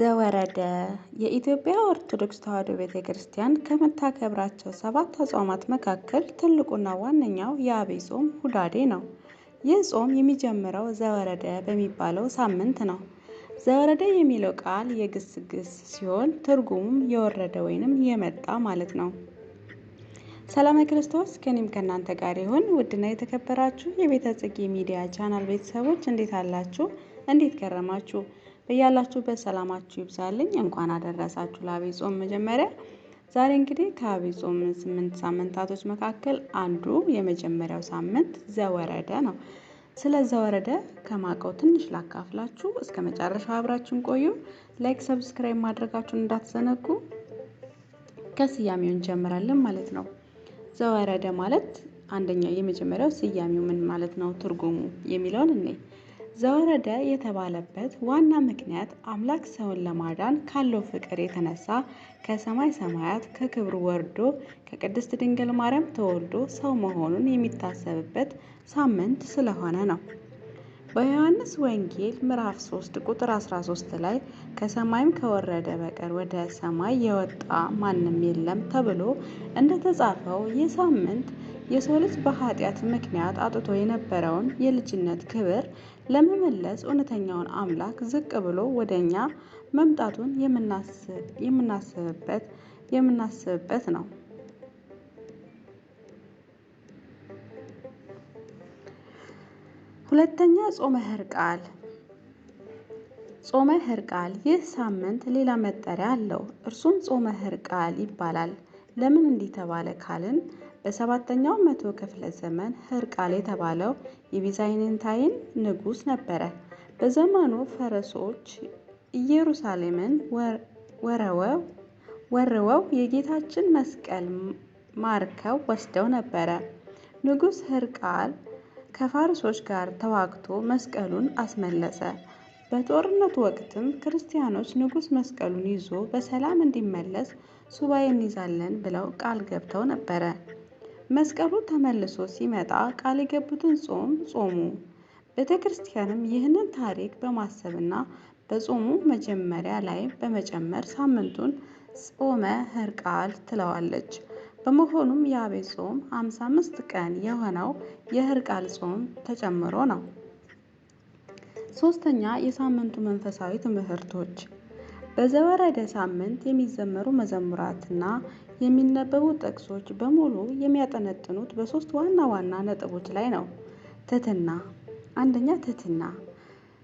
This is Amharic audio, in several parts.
ዘወረደ የኢትዮጵያ ኦርቶዶክስ ተዋሕዶ ቤተ ክርስቲያን ከምታከብራቸው 7 አጽዋማት መካከል ትልቁና ዋነኛው የዐቢይ ጾም ሁዳዴ ነው። ይህ ጾም የሚጀምረው ዘወረደ በሚባለው ሳምንት ነው። ዘወረደ የሚለው ቃል የግስ ግስ ሲሆን ትርጉሙም የወረደ ወይንም የመጣ ማለት ነው። ሰላመ ክርስቶስ ከኔም ከእናንተ ጋር ይሁን። ውድና የተከበራችሁ የቤተ ጽጌ ሚዲያ ቻናል ቤተሰቦች እንዴት አላችሁ? እንዴት ከረማችሁ? በያላችሁበት ሰላማችሁ ይብዛልኝ። እንኳን አደረሳችሁ ለዐቢይ ጾም። መጀመሪያ ዛሬ እንግዲህ ከዐቢይ ጾም 8 ሳምንታቶች መካከል አንዱ የመጀመሪያው ሳምንት ዘወረደ ነው። ስለ ዘወረደ ከማቀው ትንሽ ላካፍላችሁ። እስከ መጨረሻው አብራችሁን ቆዩ። like፣ subscribe ማድረጋችሁን እንዳትዘነጉ። ከስያሜው እንጀምራለን ማለት ነው። ዘወረደ ማለት አንደኛው የመጀመሪያው ስያሜው ምን ማለት ነው፣ ትርጉሙ የሚለውን እኔ ዘወረደ የተባለበት ዋና ምክንያት አምላክ ሰውን ለማዳን ካለው ፍቅር የተነሳ ከሰማይ ሰማያት ከክብሩ ወርዶ ከቅድስት ድንግል ማርያም ተወልዶ ሰው መሆኑን የሚታሰብበት ሳምንት ስለሆነ ነው። በዮሐንስ ወንጌል ምዕራፍ 3 ቁጥር 13 ላይ ከሰማይም ከወረደ በቀር ወደ ሰማይ የወጣ ማንም የለም ተብሎ እንደተጻፈው ይህ ሳምንት የሰው ልጅ በኃጢአት ምክንያት አጥቶ የነበረውን የልጅነት ክብር ለመመለስ እውነተኛውን አምላክ ዝቅ ብሎ ወደኛ መምጣቱን የምናስብበት ነው። ሁለተኛ ጾመ ሕርቃል። ጾመ ሕርቃል ይህ ሳምንት ሌላ መጠሪያ አለው። እርሱም ጾመ ሕርቃል ይባላል። ለምን እንዲህ ተባለ ካልን በ7ኛው መቶ ክፍለ ዘመን ሕርቃል የተባለው የቢዛይንታይን ንጉሥ ነበረ። በዘመኑ ፈረሶች ኢየሩሳሌምን ወርወው የጌታችን መስቀል ማርከው ወስደው ነበረ። ንጉሥ ሕርቃል ከፋርሶች ጋር ተዋግቶ መስቀሉን አስመለሰ። በጦርነቱ ወቅትም ክርስቲያኖች ንጉሥ መስቀሉን ይዞ በሰላም እንዲመለስ ሱባኤ እንይዛለን ብለው ቃል ገብተው ነበረ። መስቀሉ ተመልሶ ሲመጣ ቃል የገቡትን ጾም ጾሙ። ቤተ ክርስቲያንም ይህንን ታሪክ በማሰብና በጾሙ መጀመሪያ ላይ በመጨመር ሳምንቱን ጾመ ሕርቃል ትለዋለች። በመሆኑም የዐቢይ ጾም 55 ቀን የሆነው የሕርቃል ጾም ተጨምሮ ነው። ሶስተኛ የሳምንቱ መንፈሳዊ ትምህርቶች። በዘወረደ ሳምንት የሚዘመሩ መዘምራትና የሚነበቡ ጥቅሶች በሙሉ የሚያጠነጥኑት በ3 ዋና ዋና ነጥቦች ላይ ነው። ትህትና። አንደኛ ትህትና፣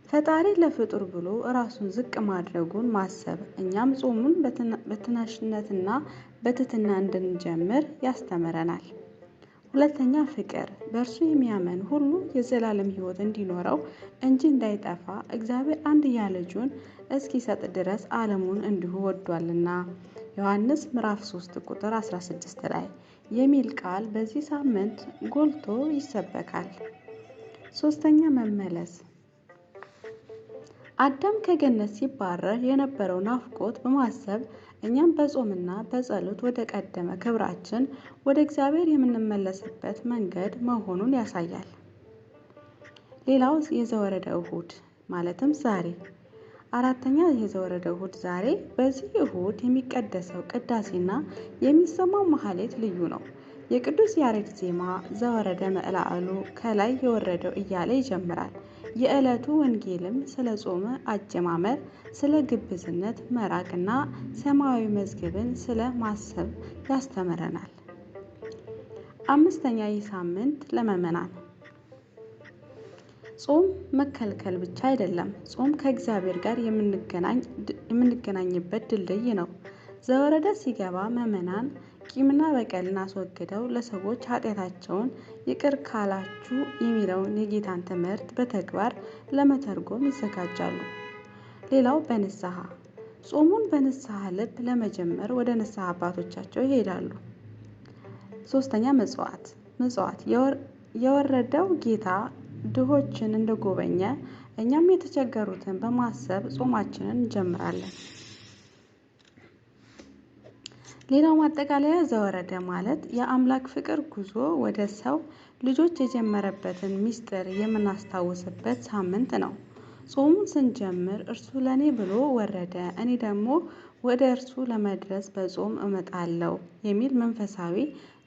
ፈጣሪ ለፍጡር ብሎ ራሱን ዝቅ ማድረጉን ማሰብ እኛም ጾሙን በትናሽነትና በትህትና እንድንጀምር ያስተምረናል። ሁለተኛ ፍቅር፣ በእርሱ የሚያምን ሁሉ የዘላለም ሕይወት እንዲኖረው እንጂ እንዳይጠፋ እግዚአብሔር አንድያ ልጁን እስኪሰጥ ድረስ ዓለሙን እንዲሁ ወዷልና ዮሐንስ ምዕራፍ 3 ቁጥር 16 ላይ የሚል ቃል በዚህ ሳምንት ጎልቶ ይሰበካል። ሶስተኛ መመለስ። አዳም ከገነት ሲባረር የነበረው ናፍቆት በማሰብ እኛም በጾምና በጸሎት ወደ ቀደመ ክብራችን ወደ እግዚአብሔር የምንመለስበት መንገድ መሆኑን ያሳያል። ሌላው የዘወረደ እሁድ ማለትም ዛሬ። አራተኛ የዘወረደ እሁድ ዛሬ። በዚህ እሁድ የሚቀደሰው ቅዳሴና የሚሰማው ማህሌት ልዩ ነው። የቅዱስ ያሬድ ዜማ ዘወረደ መላእሉ ከላይ የወረደው እያለ ይጀምራል። የዕለቱ ወንጌልም ስለ ጾም አጀማመር፣ ስለ ግብዝነት መራቅና ሰማያዊ መዝገብን ስለ ማሰብ ያስተምረናል። አምስተኛ ይህ ሳምንት ለምዕመናን ጾም መከልከል ብቻ አይደለም። ጾም ከእግዚአብሔር ጋር የምንገናኝበት ድልድይ ነው። ዘወረደ ሲገባ ምዕመናን ቂምና በቀልን አስወግደው ለሰዎች ኃጢአታቸውን ይቅር ካላችሁ የሚለውን የጌታን ትምህርት በተግባር ለመተርጎም ይዘጋጃሉ። ሌላው በንስሐ ጾሙን በንስሐ ልብ ለመጀመር ወደ ንስሐ አባቶቻቸው ይሄዳሉ። ሶስተኛ ምጽዋት። ምጽዋት የወረደው ጌታ ድሆችን እንደጎበኘ እኛም የተቸገሩትን በማሰብ ጾማችንን እንጀምራለን። ሌላው ማጠቃለያ ዘወረደ ማለት የአምላክ ፍቅር ጉዞ ወደ ሰው ልጆች የጀመረበትን ምስጢር የምናስታውስበት ሳምንት ነው። ጾሙን ስንጀምር እርሱ ለእኔ ብሎ ወረደ፣ እኔ ደግሞ ወደ እርሱ ለመድረስ በጾም እመጣለሁ የሚል መንፈሳዊ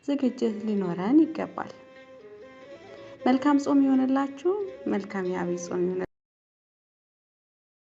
ዝግጅት ሊኖረን ይገባል። መልካም ጾም ይሆንላችሁ። መልካም የዐቢይ ጾም ይሆንላችሁ።